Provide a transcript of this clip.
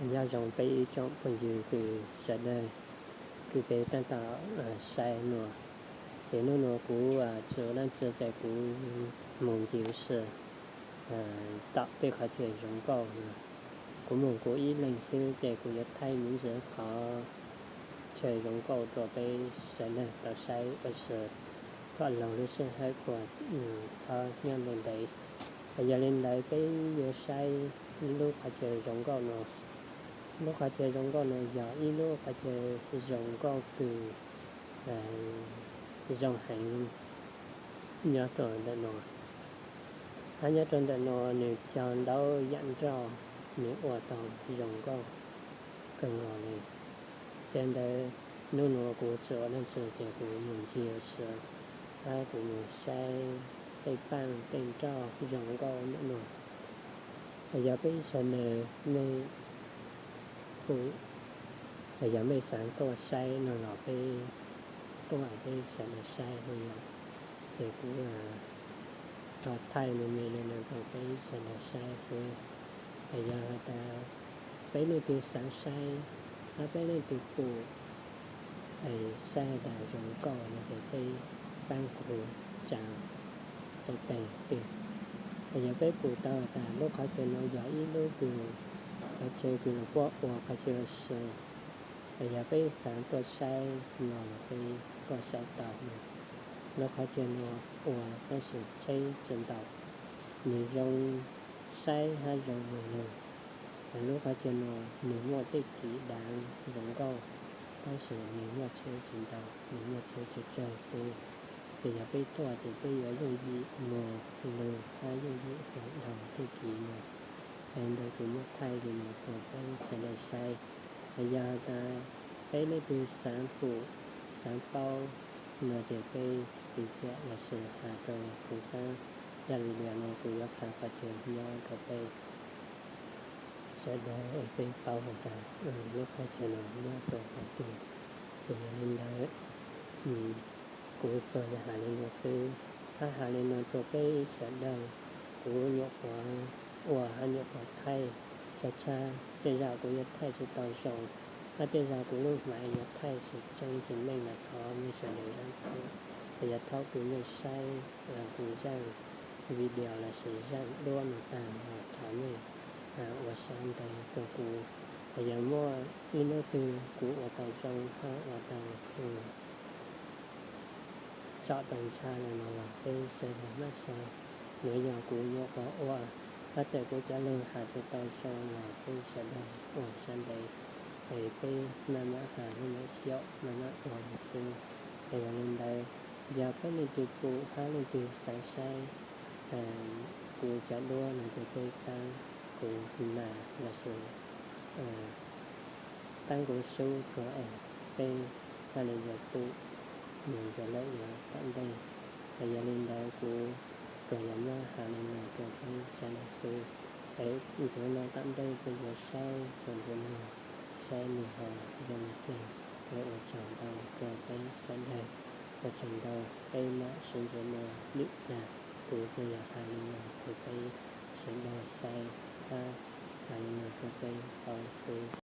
Nyob zoo peb ib tsoom phooj ywg kws sawv daws, kws peb tab tom saib nuav, ces nub nuav kuv tsis ua dlaab tsi ces kuv moog ncig ua si tom tej qhov chaw zoo nkauj. Kuv moog kuv ib leeg xwb ces kuv yuav thaij me ntsis qhov chaw zoo nkauj rua peb sawv daws tau saib ua si, kom laug lub sij hawm kuas txhob nyob ntev ntev. Yog li ntawd peb yuav saib lub qhov chaw zoo nkauj nuav. Lub qhov chaw zoo nkauj nuav yog ib lub qhov chaw zoo nkauj kws zoo heev nyob rua ntawm nuav. Hab nyob rua ntawm nuav nws cog ntau yaam nrauj, nws ua tau zoo nkauj kawg nkaus li. Ces ntawd nub nuav kuv tsis ua dlaab tsi ces kuv moog ncig ua si, hab kuv moog saib tej paaj tej nrauj zoo nkauj ntawm nuav. Yog peb sawv daws mej pum, yog mej xaav tuaj saib no los peb tuaj peb sawv daws saib no yog, ces kuv tau thaij me me li no rua peb sawv daws saib xwb. Yog has tas peb leej twg xaav saib, hab peb leej twg pum, saib tas zoo nkauj no ces peb paab kuv tsa tau teg twg. Yog peb pum tau tas lub qhov chaw nuav yog ib lub kws, qhov chaw kws lug puab ua qhov chaw ua si, yog peb xaav tuaj saib no los peb tuaj saib tau. Lub qhov chaw nuav ua tab sis tsheb tsis ntau, nws zoo saib hab zoo moog lug. Lub qhov chaw nuav nws muaj tej kiv daav zoo nkauj, tab sis nws muaj tsheb tsis ntau, nws muaj tsheb tsawg tsawg xwb. Ces yog peb tuaj ces peb yuav yooj yim moog lug hab yooj yim hov dhau tej kiv nuav. Yog li ntawd kuv muab thaij li no rua peb sawv daws saib. Yog tas peb leej twg xaav pum, xaav paub no ces peb piv xiam lossis has rua kuv tab yog video no kuv yuav qha qhov chaw nyob rua peb sawv daws es peb paub has tas lub qhov chaw no nyob rua qhov twg. Ces yog li ntawd kuv tsuas yog has li no xwb, hab has li no rua peb sawv daws. Kuv nyuam qhuav ua hab nyuam qhuav thaij tshab tshab, tej zag kuv yuav thaij tsis tau zoo, hab tej zag kuv lub hmaiv yuav thaij tsis tseeb tsis meej los thov mej sawv daws zaam txim. Es yog thaum kws mej saib kuv zaaj video lossis zaaj duab no taag los thov mej ua sab ntev rua kuv. Es yog muaj ib hnub twg kuv ua tau zoo hab ua tau tsom tau ntsha le no los peb sawv daws maj saib. Yuav yog kuv nyuam qhuav ua, hab txawm kuv cov lug has tsis tau zoo los peb sawv daws ua sab ntev, es peb maj mam has lub mam xyaum maj mam ua xwb. Es yog li ntawd, yog peb leej twg pum hab leej twg xaav saib, kuv cov duab no ces peb tab kuv nas lossis tab kuv sub rua es peb txhaj le yuav pum mus ntxiv lawm yav tom ntej. Es yog li ntawd kuv tsuas yog muab has li no rua peb sawv daws xwb. Es ntxiv no tom ntej peb yuav saib txuas ntxiv no, saib nws ho zoo li cas. Es ua tsaug ntau rua peb sawv daws, ua tsaug ntau, peb mam sib ntsib dua lwm zag. Kuv tsuas yog has li no rua peb sawv daws saib hab has li no rua peb paub xwb.